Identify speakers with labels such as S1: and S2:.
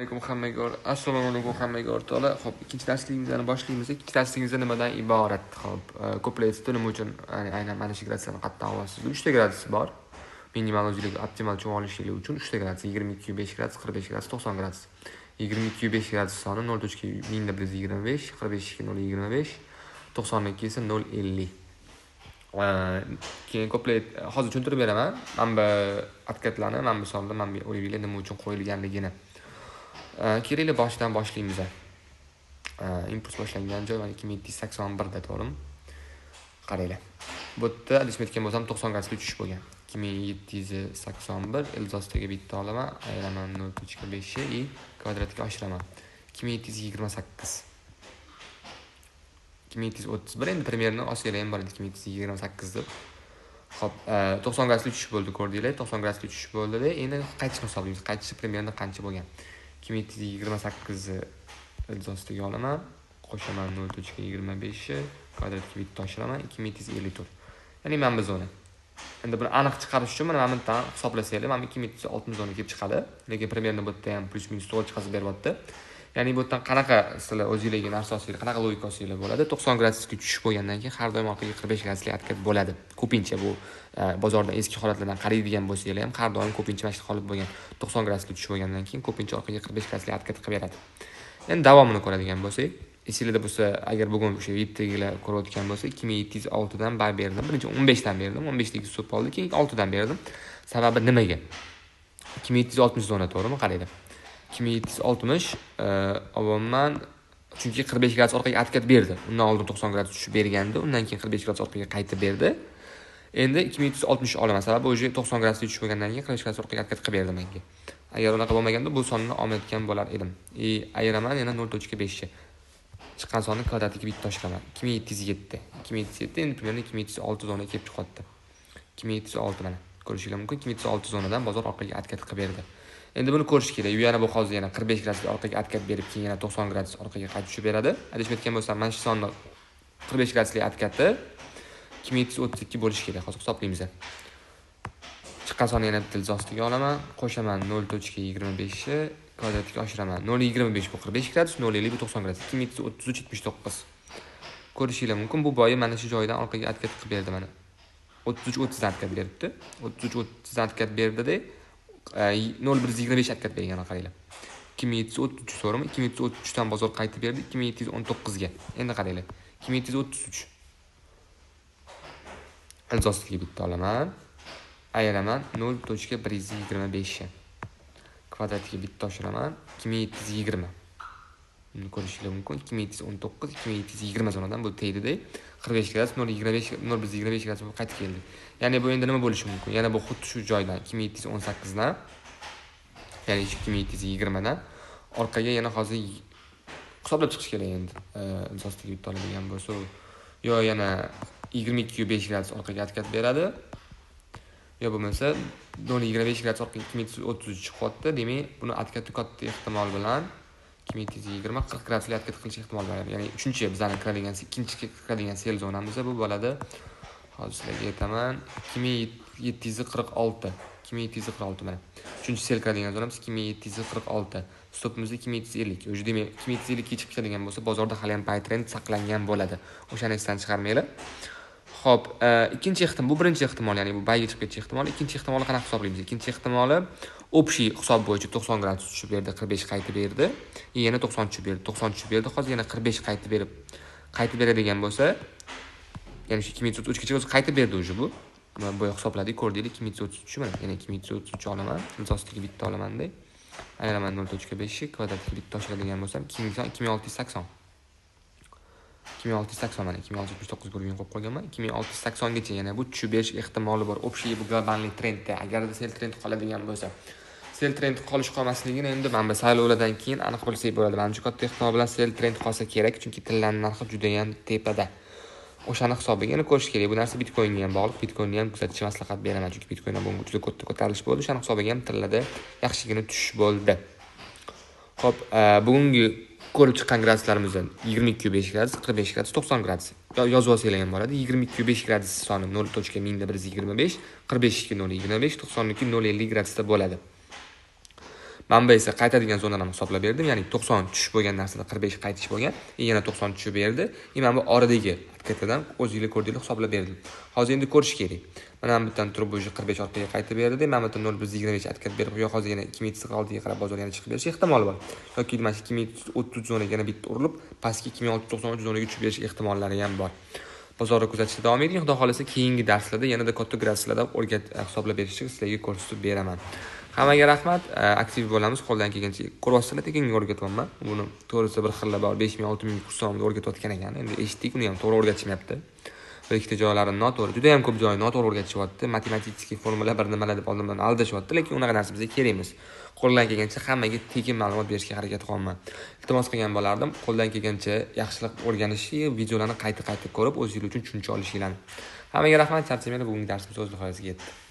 S1: Alaykum hammaga, assalomu alaykum hammaga, o'rtoqlar. Xo'p, ikkinchi darsligimizni boshlaymiz. Ikkinchi darsligimizda nimadan iborat? Xo'p, ko'plar aytibdi, nima uchun aynan mana shu graduslarni qattiq olyapsiz? 3 ta gradus bor. Minimal o'zlik optimal cho'ng olishlik uchun 3 ta gradus: 22,5 gradus, 45 gradus, 90 gradus. 22,5 gradus soni 0.1125, 45,025, 92 esa 0.50. Keyin ko'plar hozir tushuntirib beraman. Mana bu откат larni, mana bu sonda, mana bu o'yinglar nima uchun qo'yilganligini. Kerakli boshidan boshlaymiz. Impuls boshlangan joy mana 2781 da, to'g'rimi? Qaranglar. Bu yerda adashmayotgan bo'lsam 90 gradusga tushish bo'lgan. 2781 ildiz ostiga bitta olaman, ayiraman 0.5 и kvadratga oshiraman. 2728. 2731 endi примерно olsanglar ham bo'ladi 2728 deb. Xo'p, 90 gradusga tushish bo'ldi, ko'rdinglar. 90 gradusga tushish bo'ldi-da, endi qaytishni hisoblaymiz. Qaytishi примерно qancha bo'lgan? 2728 ildiz ostiga olaman, qo'shaman 0.25 kvadratga bitta oshiraman, 2754. Ya'ni mana bu zona. Endi buni aniq chiqarish uchun mana bu yerdan hisoblasanglar, mana 2760 zona kelib chiqadi. Lekin примерно bu yerda ham плюс минус to'g'ri chiqazib beryapti. Ya'ni bu yerdan qanaqa sizlar o'zingizlarga narsa olsanglar, qanaqa logika olsanglar bo'ladi. 90 gradusga tushish bo'lgandan keyin har doim orqaga 45 graduslik откат bo'ladi. Ko'pincha bu bozorda eski holatlardan qaraydigan bo'lsanglar ham har doim ko'pincha mana shu holat bo'lgan. 90 gradusga tushish bo'lgandan keyin ko'pincha orqaga 45 graduslik откат qilib beradi. Endi davomini ko'radigan bo'lsak, esingizda bo'lsa, agar bugun o'sha VIPdagilar ko'rayotgan bo'lsa, 2706 dan buy berdim. Birinchi 15 dan berdim, 15 dagi stop oldi, keyin 6 dan berdim. Sababi nimaga? 2760 zona, to'g'rimi? Qaranglar. 2760 olyapman, chunki 45 gradus orqaga откат berdi. Undan oldin 90 gradus tushib bergandi, undan keyin 45 gradus orqaga qaytib berdi. Endi 2760 olaman, sababi уже 90 gradusga tushib bo'lgandan keyin 45 gradus orqaga откат qilib berdi menga. Agar unaqa bo'lmaganda bu sonni olmayotgan bo'lar edim. Ayiraman yana 0.5 ga. Chiqqan sonni kvadratiga bitta oshiraman. 2707. 2707 endi примерно 2706 zonaga kelib chiqyapti. 2706 mana ko'rishingiz mumkin. 2706 zonadan bozor orqaga откат qilib berdi. Endi buni ko'rish kerak. Yana bu hozir yana 45 gradus orqaga откат berib, keyin yana 90 gradus orqaga qaytib tushib beradi. Adashmayotgan bo'lsam, mana shu sonni 45 graduslik откат i 2732 bo'lishi kerak. Hozir hisoblaymiz. Chiqqan sonni yana bitta ildiz ostiga olaman, qo'shaman 0.25 ni kvadratga oshiraman. 0.25 bu 45 gradus, 0.50 bu 90 gradus. 2733.79. Ko'rishingiz mumkin, bu boyi mana shu joydan orqaga откат qilib berdi mana. 33.30 dan откат beribdi. 33.30 dan откат berdi-da, 0.125 откат bergan, qaranglar. 2733, to'g'rimi? 2733 dan bozor qaytib berdi 2719 ga. Endi qaranglar. 2733. Ildiz ostiga bitta olaman. Ayiraman 0.125 ni. Kvadratiga bitta oshiraman 2720. Buni ko'rishingiz mumkin. 2719, 2720 zonadan bu tegdi-da. 45 gradus 0.25, 0.125 gradus bo'lib qaytib keldi. Ya'ni bu endi nima bo'lishi mumkin? Yana bu xuddi shu joydan 2718 dan, ya'ni 2720 dan orqaga yana hozir hisoblab chiqish kerak endi. Ildiz ostiga bitta oladigan bo'lsa, yo yana 22.5 gradus orqaga откат beradi. Yo bo'lmasa 0.25 gradus orqaga 2733 chiqyapti. Demak, buni откат i katta ehtimol bilan 2720 40 graduslik откат qilish ehtimoli bor. Ya'ni uchinchi bizani kiradigan, ikkinchi kiradigan sell zonamiz bu bo'ladi. Hozir sizlarga aytaman. 2746. 2746 mana. Uchinchi sell kiradigan zonamiz 2746. Stopimiz 2750. O'sha demak 2750 ga chiqib ketadigan bo'lsa, bozorda hali ham buy trend saqlangan bo'ladi. O'shani esdan chiqarmanglar. Xo'p, ikkinchi ehtimol, bu birinchi ehtimol, ya'ni bu buyga chiqib ketish ehtimoli. Ikkinchi ehtimoli qanaqa hisoblaymiz? Ikkinchi ehtimoli общий hisob bo'yicha 90 gradus tushib berdi, 45 qaytib berdi. Yana 90 tushib berdi, 90 tushib berdi. Hozir yana 45 qaytib berib, qaytib beradigan bo'lsa, ya'ni shu 2733 gacha o'zi qaytib berdi уже bu. Mana bu hisobladik, ko'rdinglar 2733 mana yana 2733 olaman, ildiz ostiga bitta olaman-da. Ayiraman 0.5 kvadratga bitta oshiradigan bo'lsam, keyingi son 2680. 2680 mana 2679 ga qo'yib qo'yganman. 2680 gacha yana bu tushib berish ehtimoli bor. Общий bu глобальный trendda, agarda sell trend qoladigan bo'lsa, sell trend qolish qolmasligini endi mana bu saylovlardan keyin aniq bilsak bo'ladi. Manimcha katta ehtimol bilan sell trend qolsa kerak, chunki tillarning narxi juda ham tepada. O'shani hisobiga yana ko'rish kerak. Bu narsa Bitcoinga ham bog'liq. Bitcoinni ham kuzatishni maslahat beraman, chunki Bitcoindan bugun juda katta ko'tarilish bo'ldi. O'shani hisobiga ham tillada yaxshigina tushish bo'ldi. Xo'p, bugungi ko'rib chiqqan graduslarimizdan 22.5 gradus, 45 gradus, 90 gradus. Yozib olsanglar ham bo'ladi. 22.5 gradus soni 0.1125, 45.025, 92.050 gradusda bo'ladi. Mana bu esa qaytadigan zonani ham hisoblab berdim, ya'ni 90 tushish bo'lgan narsada 45 qaytish bo'lgan, yana 90 tushib berdi. Mana bu oradagi откатdan o'zingizlar ko'rdinglar, hisoblab berdim. Hozir endi ko'rish kerak. Mana bu yerdan turib уже 45 orqaga qaytib berdi. Mana bu yerdan 0.25 откат berib, yo hozir yana 2746 ga qarab bozor yana chiqib berishi ehtimoli bor. Yoki mana shu 2730 zonaga yana bitta urilib, pastga 2693 zonaga tushib berish ehtimollari ham bor. Bozorni kuzatishda davom eting. Xudo xolasa keyingi darslarda yanada katta graduslarda hisoblab berishni sizlarga ko'rsatib beraman. Hammaga rahmat. Aktiv bo'lamiz qo'ldan kelgancha. Ko'ryapsizlar, tekinga o'rgatyapman. Buni to'g'risi bir xillar bor, 5000, 6000 kurs davomida o'rgatayotgan ekan. Endi eshitdik, uni ham to'g'ri o'rgatishmayapti. Bir ikkita joylari noto'g'ri, juda ham ko'p joyi noto'g'ri o'rgatishyapti. Matematik formula bir nimalar deb oldindan aldashyapti, lekin unaqa narsa bizga kerak emas. Qo'ldan kelgancha hammaga tekin ma'lumot berishga harakat qilyapman. Iltimos qilgan bo'lardim, qo'ldan kelgancha yaxshilab o'rganishi, videolarni qayta-qayta ko'rib, o'zingiz uchun tushuncha olishinglarni. Hammaga rahmat, charchamanglar, bugungi darsimiz o'z nihoyasiga yetdi.